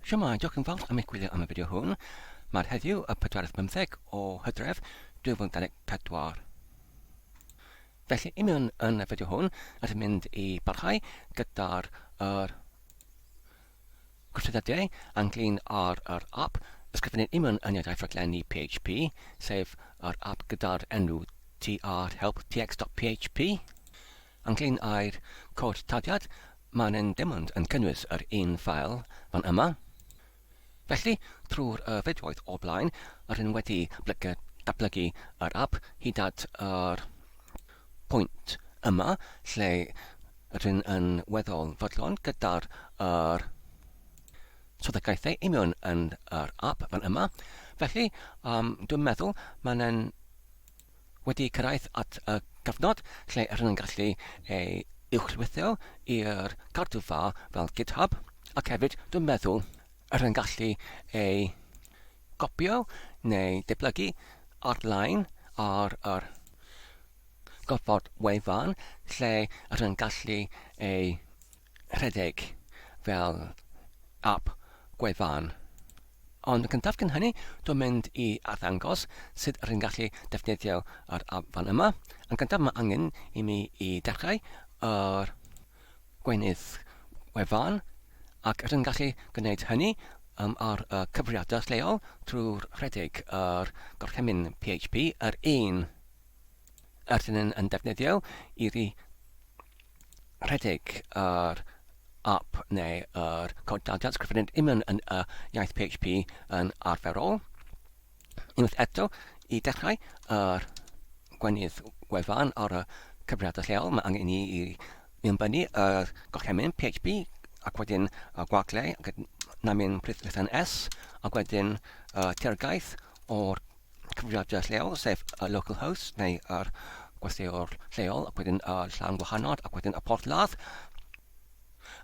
Shwmae, diolch yn fawr am eich gwylio am y fideo hwn. Mae'r heddiw y pedwaredd bymtheg o Hydref 2024. Felly, i mewn yn y fideo hwn, rydym mynd i barhau gyda'r yr gwrthryddediau ynglyn â'r yr app ysgrifennu i mewn yn iaith rhaglenni PHP, sef yr app gyda'r enw trhelptx.php. Ynglyn â'r cod tarddiad, Maen nhw'n dim ond yn cynnwys yr un ffael fan yma. Felly, trwy'r y fideoedd o'r blaen, rydyn wedi datblygu yr app hyd at yr pwynt yma lle rydyn yn weddol fodlon gyda'r yr swyddogaethau i mewn yn yr app fan yma. Felly, um, dwi'n meddwl mae'n wedi cyrraedd at y cyfnod lle rydyn yn gallu ei uwchlwytho i'r cadwfa fel GitHub, ac hefyd dwi'n meddwl rydyn yn gallu ei gopio neu dyblygu ar-lein ar yr gofod wefan lle rydyn yn gallu ei rhedeg fel ap gwefan. Ond yn gyntaf cyn hynny, dwi'n mynd i arddangos sut rydyn gallu defnyddio yr ap fan yma. Yn gyntaf mae angen i mi i dechrau yr gweinydd wefan ac rydyn gallu gwneud hynny um, ar y cyfrifiadur lleol trwy rhedeg yr gorchymyn PHP yr un rydyn yn defnyddio i rhedeg yr app neu yr cod data ysgrifennu union yn y iaith PHP yn arferol. Unwaith eto, i dechrau yr gwenydd wefan ar y cyfrifiadur lleol, mae angen i ni i mewnbynnu yr gorchymyn PHP ac wedyn y gwagle ac namyn prif lythrennau S ac wedyn y tirgaeth o'r cyfrifiadur lleol, sef y localhost neu yr gweithiwr lleol, ac wedyn y llawn gwahanol, ac wedyn y porthladd.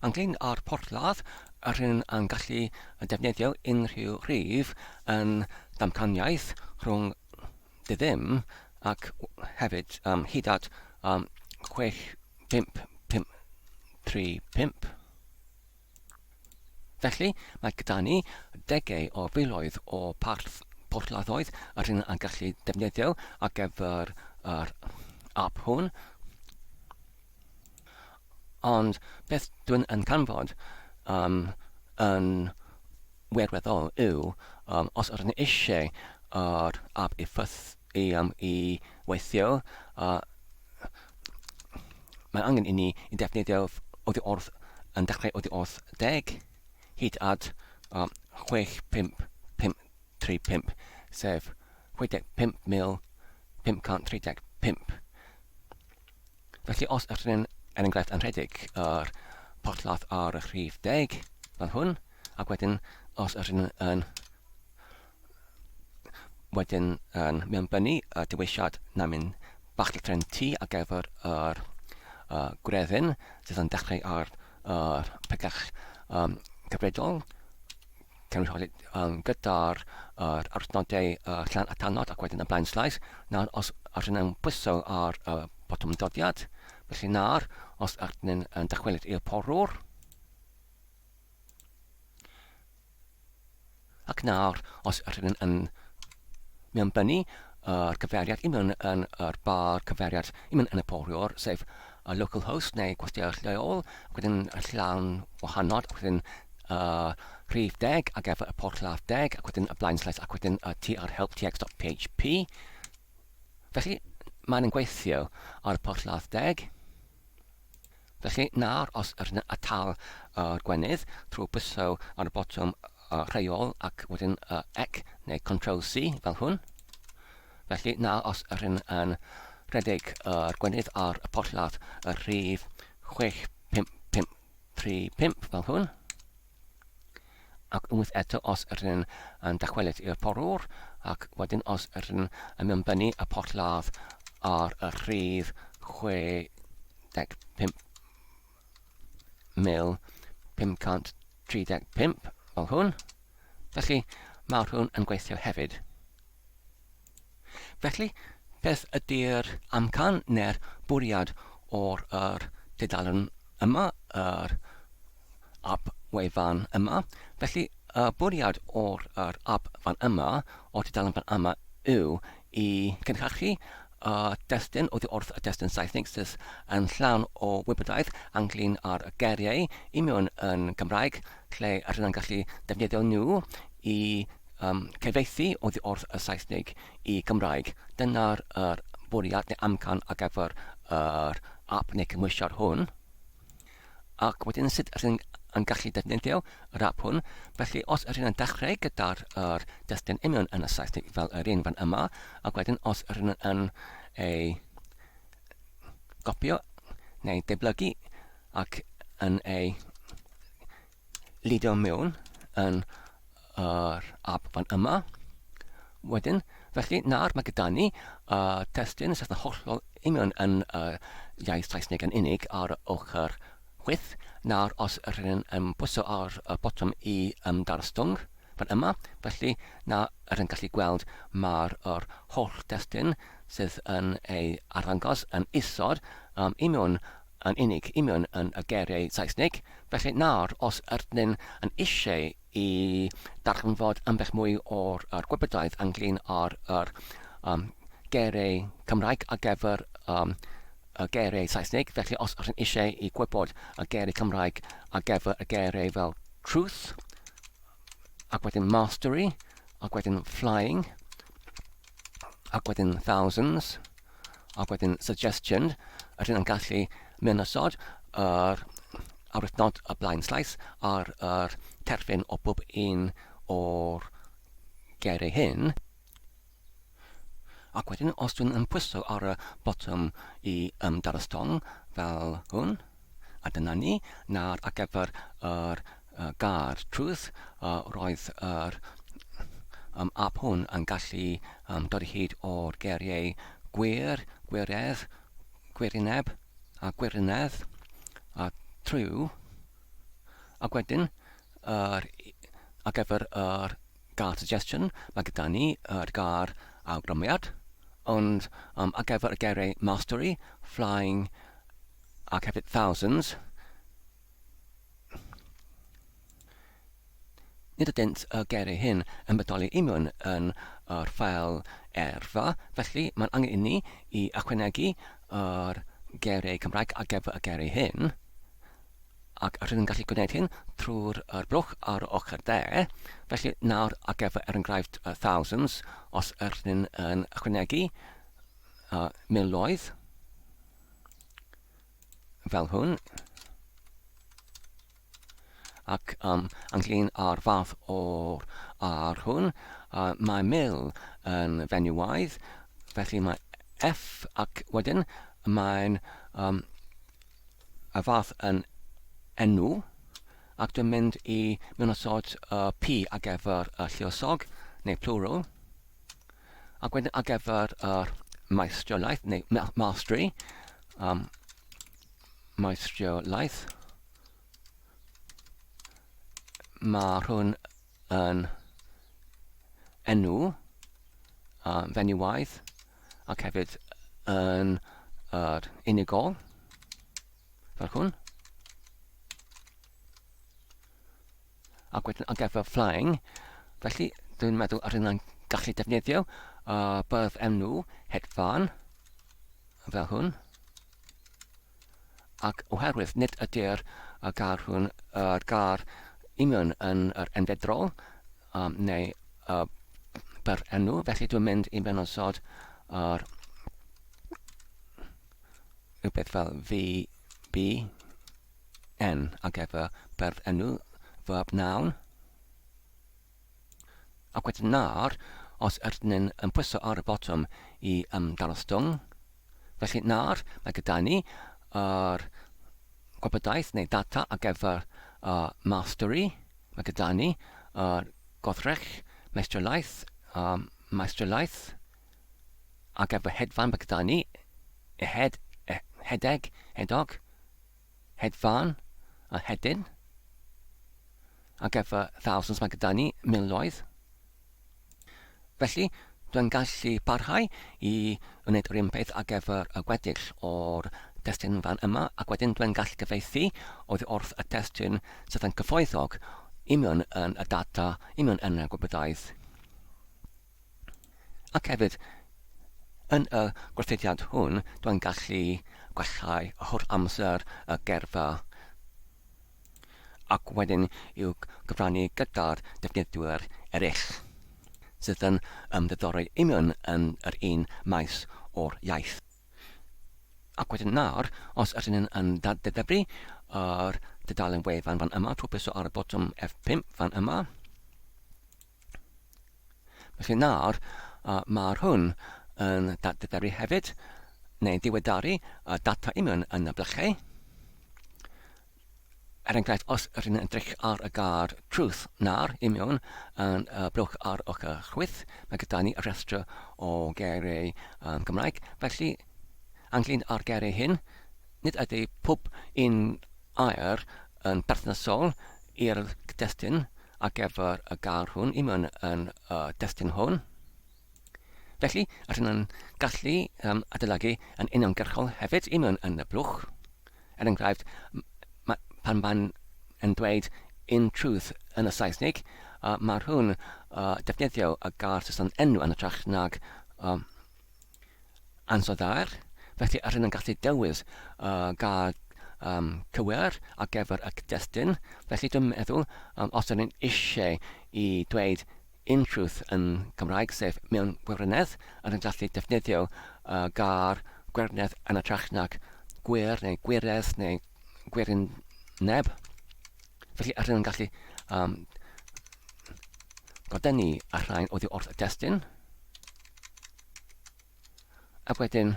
Ynglyn â'r porthladd, rydyn yn gallu defnyddio unrhyw rhif yn damcaniaeth rhwng dy ddim ac hefyd um, hyd at um, 6, 5, 5, 3, 5. Felly, mae gyda ni degau o filoedd o parth porthladdoedd yr hyn yn gallu defnyddio ar gyfer yr app hwn. Ond beth dwi'n yn canfod um, yn wirweddol yw um, os ydyn ni eisiau yr app i, ffyth, i, um, i weithio, uh, mae angen i ni i defnyddio oddi wrth yn dechrau oddi wrth deg hyd at um, 6, 5, 5, 3, 5, sef 65,535. Felly os ydyn ni'n er enghraifft yn rhedeg yr porthladd ar y rhif deg fel hwn, ac wedyn os ydyn yn wedyn yn mewnbynnu y dewisiad namyn bach llythrennau T ar gyfer yr uh, gwreddyn sydd yn dechrau ar yr pegell um, cyfredol cynrychioli um, gyda'r yr arnodau uh, llan atanod ac wedyn y blaen slaes. Nawr, os ydyn nhw'n pwyso ar y botwm doddiad, felly nawr, os ydyn nhw'n dychwelyd i'r porwr, Ac nawr, os ydyn yn mewnbynnu yr cyfeiriad i mewn yn yr bar cyfeiriad i mewn yn y poriwr, sef y localhost neu gwestiwn lleol, ac wedyn y llawn wahanol, ac wedyn y rhif deg ar gyfer y porthladd deg, ac wedyn y blaen slaes, ac wedyn y trhelptx.php. Felly, mae'n yn gweithio ar y porthladd deg. Felly, nawr os ydyn yn atal yr gwenydd trwy bwyso ar y botwm rheol ac wedyn y ec neu Ctrl C fel hwn. Felly, nawr os ydyn yn rhedeg yr gwenydd ar y porthladd y rhif 65535 fel hwn, ac unwaith eto os ydyn yn dychwelyd i'r porwr ac wedyn os ydyn yn mewnbynnu y porthladd ar y rhif 65,535 fel hwn, felly mae'r hwn yn gweithio hefyd. Felly, beth ydy'r amcan neu'r bwriad o'r yr tudalen yma, yr app wefan yma? Felly, y bwriad o'r yr ap fan yma, o'r tudalen fan yma, yw i cynhyrchu y destun oddi wrth y destun Saesneg sydd yn llawn o wybodaeth ynglyn â'r geiriau i mewn yn Gymraeg, lle rydyn yn gallu defnyddio nhw i um, cyfieithu oddi wrth y Saesneg i Gymraeg. Dyna'r yr bwriad neu amcan ar gyfer yr ap neu cymhwysiad hwn. Ac wedyn sut ydyn yn gallu defnyddio yr ap hwn. Felly os ydyn yn dechrau gyda'r yr destun union yn y Saesneg fel yr un fan yma, ac wedyn os ydyn yn ei gopio neu deblygu ac yn ei lido mewn yn yr ap fan yma. Wedyn, felly, nawr mae gyda ni uh, testun sydd yn hollol union yn uh, iaith Saesneg yn unig ar y ochr chwith. Nawr, os ydyn yn pwyso ar y botwm i ymdarostwng fan yma, felly na ydyn gallu gweld mae'r yr holl destun sydd yn ei arddangos yn isod um, i mewn yn unig i mewn yn y geiriau Saesneg, felly nawr os ydyn yn eisiau i darganfod ambell mwy o'r yr gwybodaeth ynglyn â'r yr um, geiriau Cymraeg ar gyfer um, y geiriau Saesneg, felly os ydyn eisiau i gwybod y geiriau Cymraeg ar gyfer y geiriau fel truth, ac wedyn mastery, ac wedyn flying, ac wedyn thousands, ac wedyn suggestion, rydyn yn gallu mynychod yr arwyddnod y blaen slaes ar yr terfyn o bob un o'r geiriau hyn. Ac wedyn, os dwi'n yn pwyso ar y botwm i ymdarostong fel hwn, a dyna ni, nawr ar gyfer yr uh, gair truth, uh, roedd yr um, app hwn yn gallu um, dod i hyd o'r geiriau gwir, gwiredd, gwirioneb a gwirionedd a true. Ac wedyn, yr, ar gyfer yr gair suggestion, mae gyda ni yr gair awgrymiad, ond um, ar gyfer y geiriau mastery, flying ac hefyd thousands, Nid ydynt y geiriau hyn yn bodoli union yn yr ffeil eirfa, felly mae'n angen inni i ychwanegu yr geiriau Cymraeg ar gyfer y geiriau hyn, ac rydyn yn gallu gwneud hyn trwy'r yr blwch ar y ochr dde. Felly nawr ar gyfer er enghraifft thousands, os ydyn yn ychwanegu miloedd, fel hwn, ac um, ynglyn â'r fath o'r ar hwn, uh, mae mil yn fenywaidd, felly mae F ac wedyn mae'n um, y fath yn enw, ac dwi'n mynd i mynosod uh, P ar gyfer y lluosog, neu plural, Ac wedyn ar gyfer yr maestriolaeth, neu mastery, um, maestriolaeth, mae hwn yn enw um, fenywaidd ac hefyd yn yr unigol, fel hwn. Ac wedyn ar gyfer flying, felly dwi'n meddwl ar hynna'n gallu defnyddio uh, bydd enw hedfan fel hwn. Ac oherwydd nid ydy'r y gair hwn, yr gair union yn yr enfedrol um, neu y byr enw, felly dwi'n mynd i mewnosod yr rhywbeth fel V, B, N ar gyfer berf enw, verb noun. Ac wedyn nawr, os ydyn ni'n yn pwyso ar y botwm i ymdarostwng, felly nawr mae gyda ni yr gwybodaeth neu data ar gyfer y mastery, mae gyda ni yr goddrych, meistrolaeth, um, meistrolaeth, ar gyfer hedfan mae gyda ni hed, hedeg, hedog, hedfan a hedyn. Ar gyfer thousands mae gyda ni miloedd. Felly, dwi'n gallu parhau i wneud yr un peth ar gyfer y gweddill o'r testun fan yma, ac wedyn dwi'n gallu cyfieithu oddi wrth y testun sydd yn cyfoethog union yn y data, union yn y gwybodaeth. Ac hefyd, yn y gwerthusiad hwn, dwi'n gallu gwellhau holl amser y gerfa ac wedyn i'w gyfrannu gyda'r defnyddwyr eraill sydd yn ymddiddori union yn yr un maes o'r iaith. Ac wedyn nawr, os ydyn ni'n yn dad-ddefru yr dudalen wefan fan yma trwy pwyso ar y botwm F5 fan yma, felly nawr uh, mae'r hwn yn dad-ddefru hefyd, neu diweddaru y data union yn y blychau. Er enghraifft, os rydyn ni'n edrych ar y gair truth nawr i mewn yn y blwch ar ochr chwith, mae gyda ni rhestr o geiriau um, Cymraeg. Felly, ynglyn â'r geiriau hyn, nid ydy pob un air yn berthnasol i'r cyd-destun ar gyfer y gair hwn i mewn yn y destun hwn. Felly, rydyn ni'n gallu um, adolygu yn uniongyrchol hefyd i mewn yn y blwch. Er enghraifft, ma, pan mae'n yn dweud in truth yn y Saesneg, uh, mae rhywun uh, defnyddio y gair sy'n enw yn ytrach nag um, ansoddair. Felly, rydyn ni'n gallu dewis uh, gair um, cywir ar gyfer y cyd-destun. Felly, dwi'n meddwl, um, os ydyn ni'n eisiau i dweud In truth yn Cymraeg, sef mewn gwirionedd, yr yn gallu defnyddio y gair gwirionedd yn hytrach nag gwir neu gwiredd neu gwirioneb. Felly yr yn gallu um, godynnu y rhain oddi wrth y destun. Ac wedyn,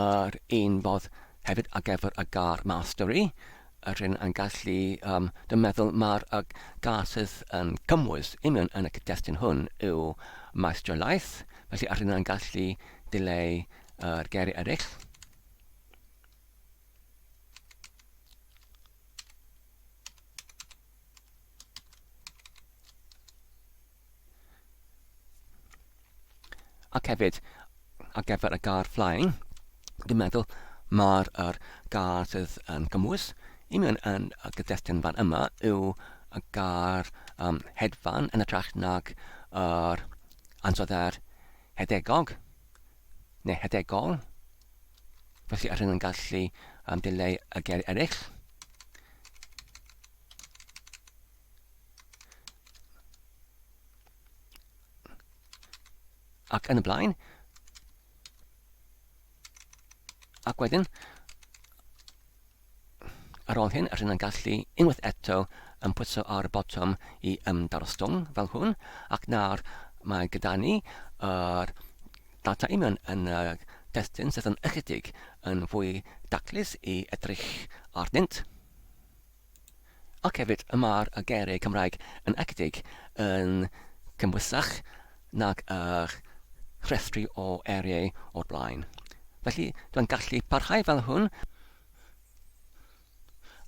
yr un fodd hefyd ar gyfer y gair mastery, yr un yn gallu, um, dwi'n meddwl mae'r y gair sydd yn cymwys union yn y cyd-destun hwn yw maestrolaeth, felly yr un yn gallu dileu yr geiriau eraill. Ac hefyd, ar gyfer y gair flying, dwi'n meddwl mae'r er gair sydd yn gymwys i mewn yn y gydestun fan yma yw y gair um, hedfan yn ytrach nag yr ansoddair hedegog neu hedegol. Felly yr hyn yn gallu um, dileu y geiriau eraill. Ac yn y blaen. Ac wedyn, ar ôl hyn, rydyn yn gallu unwaith eto yn pwyso ar y botwm i ymdarostwng fel hwn, ac nawr mae gyda ni yr data union yn y testun sydd yn ychydig yn fwy daclus i edrych arnynt. Ac hefyd y mae'r geiriau Cymraeg yn ychydig yn cymwysach nag y rhestri o eiriau o'r blaen. Felly, dwi'n gallu parhau fel hwn,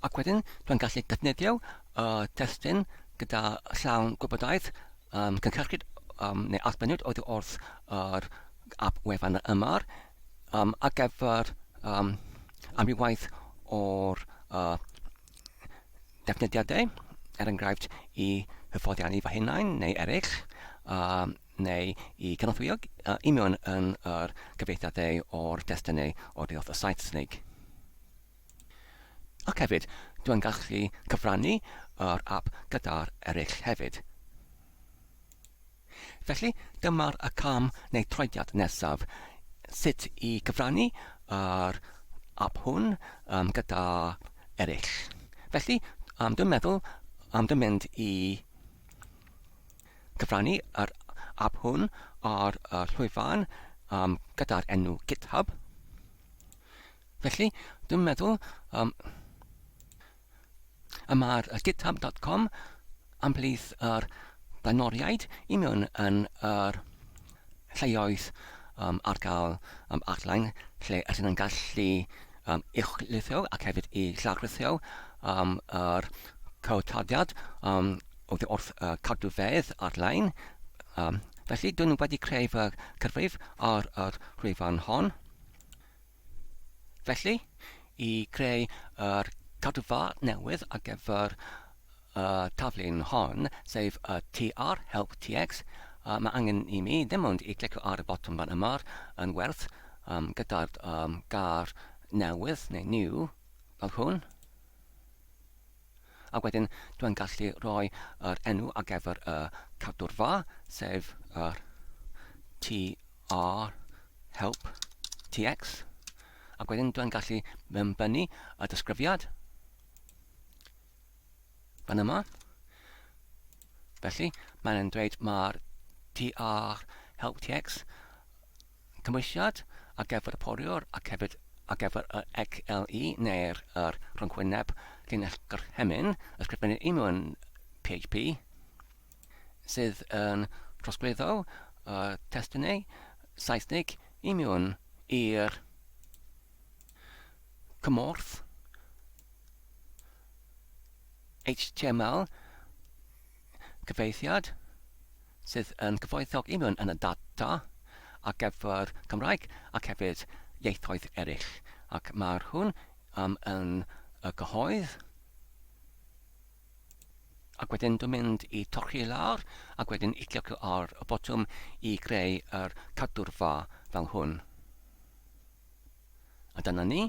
ac wedyn dwi'n gallu defnyddio y testun gyda llawn gwybodaeth um, cynhyrchyd um, neu allbynnwyd oddi wrth yr ap wefan yma um, ar gyfer um, amrywaith o'r uh, defnyddiadau, er enghraifft i hyfforddiannu fy hunain neu eraill, uh, neu i cynorthwyo uh, i mewn yn yr cyfieithiadau o'r destunau o'r ddiolch y Saesneg. Ac hefyd, dwi'n gallu cyfrannu yr app gyda'r eraill hefyd. Felly, dyma'r y cam neu troediad nesaf, sut i gyfrannu yr ap hwn um, gyda eraill. Felly, um, dwi'n meddwl, um, dwi'n mynd i cyfrannu yr ap hwn ar y llwyfan um, gyda'r enw GitHub. Felly, dwi'n meddwl, um, Y mae'r github.com ymhlith yr blaenoriaid i mewn yn yr lleoedd um, ar gael um, ar-lein lle ydyn nhw'n gallu um, uwchlwytho ac hefyd i llawrlwytho um, yr codtadiad um, oddi wrth y cadwfeydd ar-lein. Um, felly, dwi'n wedi creu fy cyfrif ar yr rhwyfan hon. Felly, i greu yr cadwfa newydd ar gyfer y taflen hon, sef y TR, Help TX, mae angen i mi ddim ond i glicio ar y botwm fan yma yn werth um, gyda'r um, gair newydd neu new fel hwn. A wedyn dwi'n gallu rhoi yr enw ar gyfer y cadwrfa, sef yr TR Help TX. Ac wedyn dwi'n gallu mewnbynnu y disgrifiad fan yma. Felly, mae'n dweud mae'r TR Help TX cymwysiad ar gyfer y poriwr ac hefyd ar gyfer y XLE neu'r yr rhyngwyneb llinell gorchymyn ysgrifennu i mewn PHP sydd yn trosglwyddo y testunau Saesneg i mewn i'r cymorth HTML cyfieithiad sydd yn cyfoethog i mewn yn y data ar gyfer Cymraeg ac hefyd ieithoedd eraill. Ac mae'r hwn um, yn y cyhoedd. Ac wedyn dwi'n mynd i torchi lawr ac wedyn i clicio ar y botwm i greu yr cadwrfa fel hwn. A dyna ni.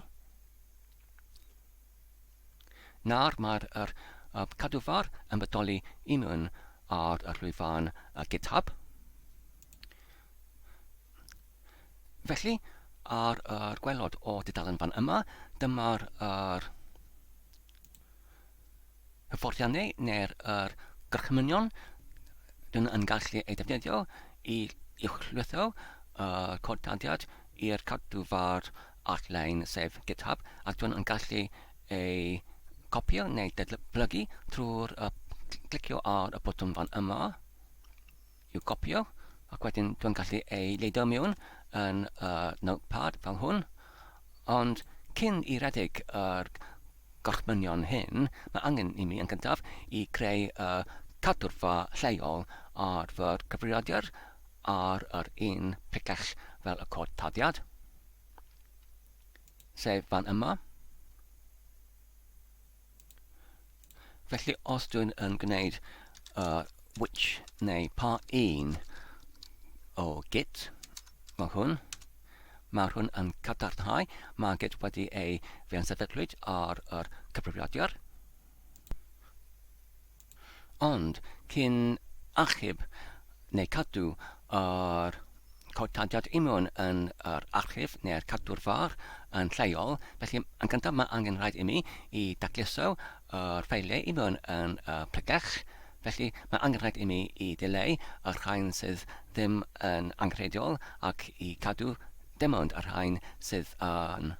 Nawr mae'r yr, y cadwfar yn bodoli i mewn ar y llwyfan y GitHub. Felly, ar yr gwaelod o dudalen fan yma, dyma'r yr hyfforddiannau neu'r yr gorchmynion dyn yn gallu ei defnyddio i uwchlwytho y cod tarddiad i'r cadwfar ar-lein sef GitHub ac dyn yn gallu ei copio neu datblygu trwy'r clicio ar y botwm fan yma i'w gopio ac wedyn dwi'n gallu ei leidio mewn yn y notepad fel hwn ond cyn i redeg yr gorchmynion hyn mae angen i mi yn gyntaf i creu y cadwrfa lleol ar fy cyfrifiadur ar yr un picell fel y cod tarddiad sef fan yma. Felly os dwi'n yn gwneud uh, which neu pa un o git fel hwn, mae hwn yn cadarnhau mae git wedi ei fewn-sefydlwyd ar yr cyfrifiadur. Ond cyn achub neu cadw yr codtadiad union yn yr archif neu'r cadwrfa yn lleol, felly yn gyntaf mae angen rhaid i mi i dacluso yr ffeiliau i mewn yn y pregeth, felly mae angen rhaid i mi i ddileu y rhain sydd ddim yn angenrheidiol ac i cadw dim ond y rhain sydd yn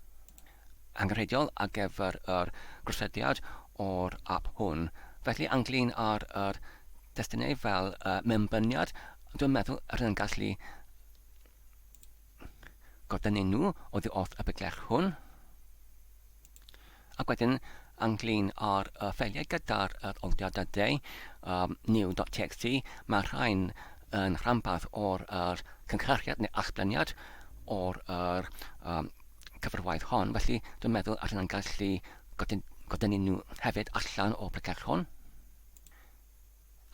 angenrheidiol ar gyfer yr gosodiad o'r ap hwn. Felly, ynglyn â'r yr destunau fel y mewnbyniad, dwi'n meddwl yr yn gallu gordynnu nhw oddi wrth y piclech hwn. Ac wedyn, ynglyn â'r y ffeiliau gyda'r yr oldiadau um, new.txt, mae rhain yn rhanbarth o'r yr cynghreiriad neu allbleniad o'r yr um, cyfarwaith hon, felly dwi'n meddwl allan nhw'n gallu godynnu nhw hefyd allan o bregeth hwn.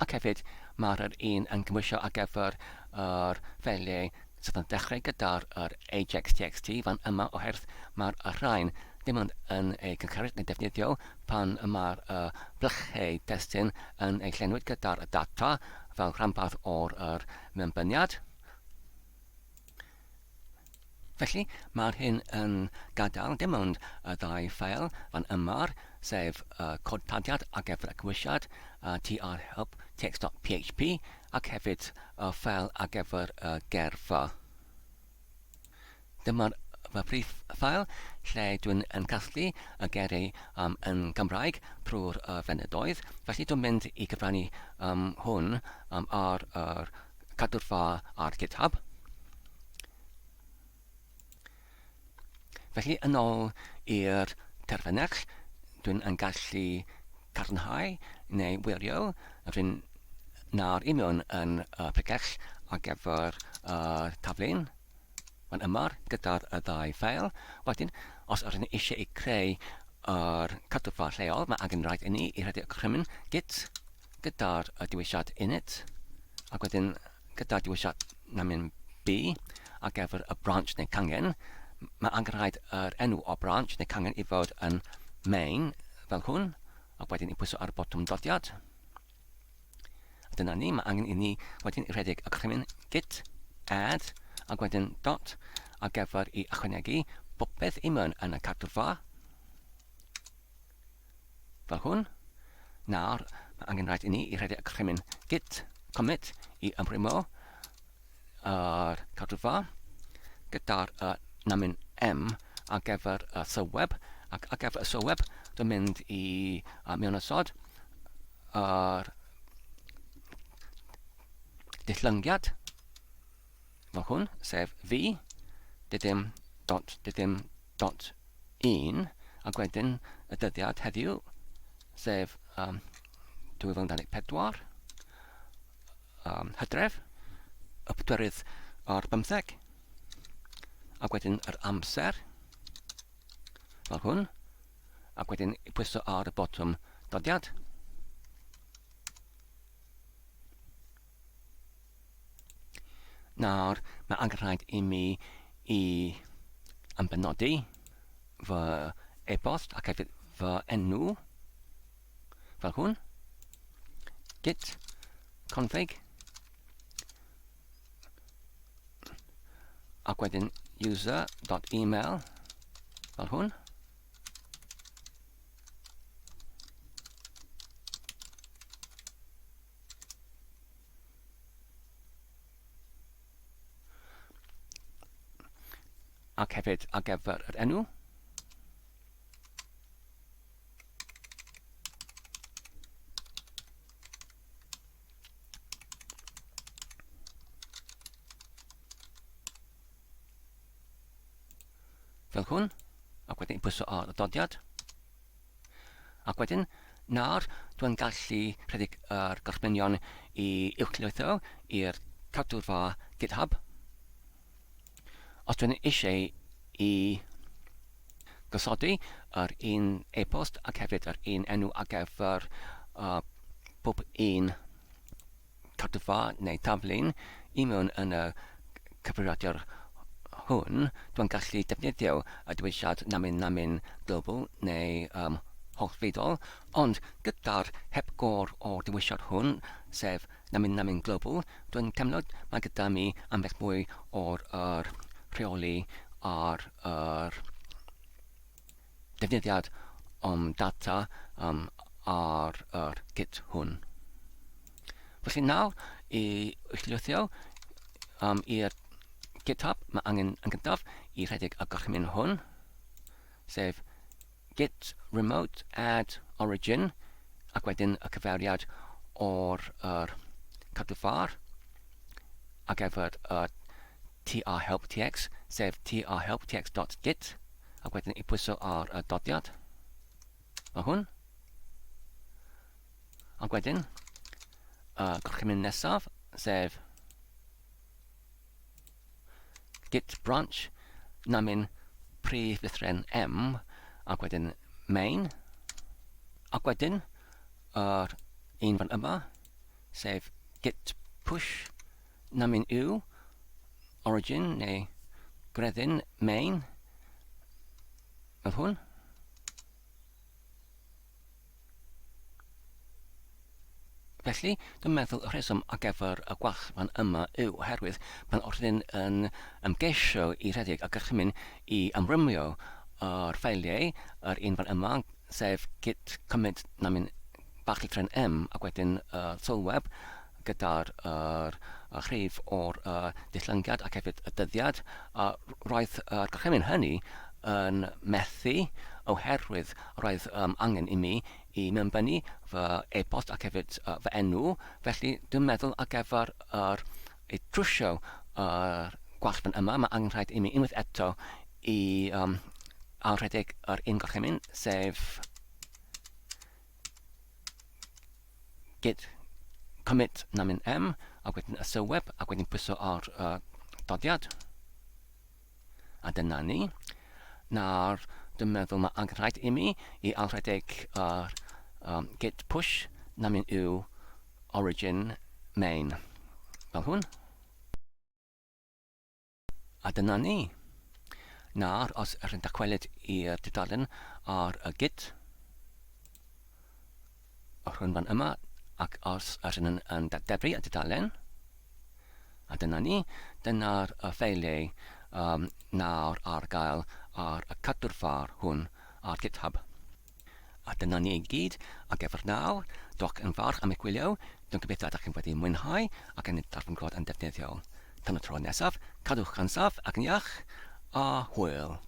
Ac hefyd, mae'r yr un yn cymwysio ar gyfer yr ffeiliau sydd yn dechrau gyda'r yr ajax.txt fan yma oherwydd mae'r y rhain dim ond yn ei cynghyrchu neu defnyddio pan y mae'r y blychau testun yn ei llenwyd gyda'r data fel rhanbarth o'r yr mewnbyniad. Felly, mae'r hyn yn gadael dim ond y ddau ffeil fan yma, sef y cod tarddiad ar gyfer y cymwysiad trhelp text.php ac hefyd y ffeil ar gyfer y gerfa. Dyma'r fy prif ffael lle dwi'n yn casglu y geiriau um, yn Gymraeg trwy'r uh, flynyddoedd. Felly dwi'n mynd i gyfrannu um, hwn um, ar yr cadwrfa ar GitHub. Felly, yn ôl i'r terfynell, dwi'n yn gallu cadarnhau neu wirio rhywun na'r union yn y pregell ar gyfer y taflen fan yma gyda'r ddau ffeil. Wedyn, os ydyn ni eisiau creu yr cadwfa lleol, mae angen rhaid i ni i rhedeg y gorchymyn git gyda'r dewisiad init, ac wedyn gyda'r dewisiad namyn b ar gyfer y branch neu cangen, mae angen rhaid yr enw o branch neu cangen i fod yn main fel hwn, ac wedyn i pwyso ar y botwm dodiad. A dyna ni, mae angen i ni wedyn i rhedeg y gorchymyn git add ac wedyn dot ar gyfer i ychwanegu popeth i mewn yn y cadwfa fel hwn. Nawr, mae angen rhaid i ni i rhedeg y gorchymyn git commit i ymrwymo yr cadwfa gyda'r uh, namyn M ar gyfer y sylweb ac ar gyfer y sylweb dwi'n mynd i uh, mewn ysod yr dillyngiad fel hwn, sef v didym dot didym dot 1 ac wedyn y dyddiad heddiw sef um, 2024 um, hydref y pedwerydd o'r bymtheg ac wedyn yr amser fel hwn ac wedyn pwyso ar y botwm dodiad. Nawr, mae angen rhaid i mi i ymbenodi fy e-bost ac hefyd fy enw fel hwn. Git config ac wedyn user.email fel hwn. Ac hefyd ar gyfer yr enw. Fel hwn, ac wedyn pwyso ar y dodiad. Ac wedyn, nawr dwi'n gallu rhedeg yr gorchmynion i uwchlwytho i'r cadwrfa GitHub. Os dwi'n eisiau i gosodi yr un e-bost ac hefyd yr un enw ar gyfer uh, pob un cadwfa neu taflun i mewn yn y cyfrifiadur hwn, dwi'n gallu defnyddio y dewisiad namyn namyn global neu um, hollfeidol, ond gyda'r hepgor o'r dewisiad hwn, sef namyn namyn global, dwi'n teimlo mae gyda mi ambell mwy o'r er rheoli ar yr defnyddiad o'm data um, ar yr git hwn. Felly nawr i llwythio um, i'r GitHub, mae angen yn gyntaf i rhedeg y gorchymyn hwn, sef git remote add origin, ac wedyn y cyfeiriad o'r er, cadwfar ar gyfer y trhelptx, sef trhelptx.git, ac wedyn i pwyso ar y dodiad. Mae hwn. Ac wedyn, y gorchymyn nesaf, sef git branch namyn prif lythrennau M, ac wedyn main, ac wedyn yr un fan yma, sef git push namyn U, origin neu greddyn main, fel hwn. Felly, dwi'n meddwl y rheswm ar gyfer y gwall fan yma yw oherwydd pan oeddwn yn ymgeisio i rhedeg y gorchymyn i ymrwymio yr ffeiliau, yr un fan yma, sef git commit namyn bach llythrennau M ac wedyn y sylweb gyda'r yr rhif o'r dillyngiad ac hefyd y dyddiad, a roedd yr gorchymyn hynny yn methu oherwydd roedd um, angen i mi i mewnbynnu fy e-bost ac hefyd uh, fy enw, felly dwi'n meddwl ar gyfer yr, i trwsio yr gwall fan yma, mae angen rhaid i mi unwaith eto i um, ailrhedeg yr un gorchymyn, sef git commit namyn m, ac wedyn y sylweb, ac wedyn pwyso ar y dodiad. A dyna ni. Nawr, Dwi'n meddwl mae angen rhaid i mi i alrhedeg yr um, git push na mynd yw origin main. Fel hwn. A dyna ni. Nawr, os ydych chi'n dychwelyd i'r tudalen ar y git, yr hwn fan yma, ac os ydych yn, yn dadebru y tudalen, a dyna ni, dyna'r y ffeiliau um, nawr ar gael ar y cadwrfar hwn ar GitHub. A dyna ni i gyd ar gyfer nawr. Diolch yn fawr am eich gwylio. Dwi'n gobeithio ydych chi'n wedi mwynhau ac yn darganfod yn defnyddiol. Tan y tro nesaf, cadwch yn saff ac yn iach, a hwyl!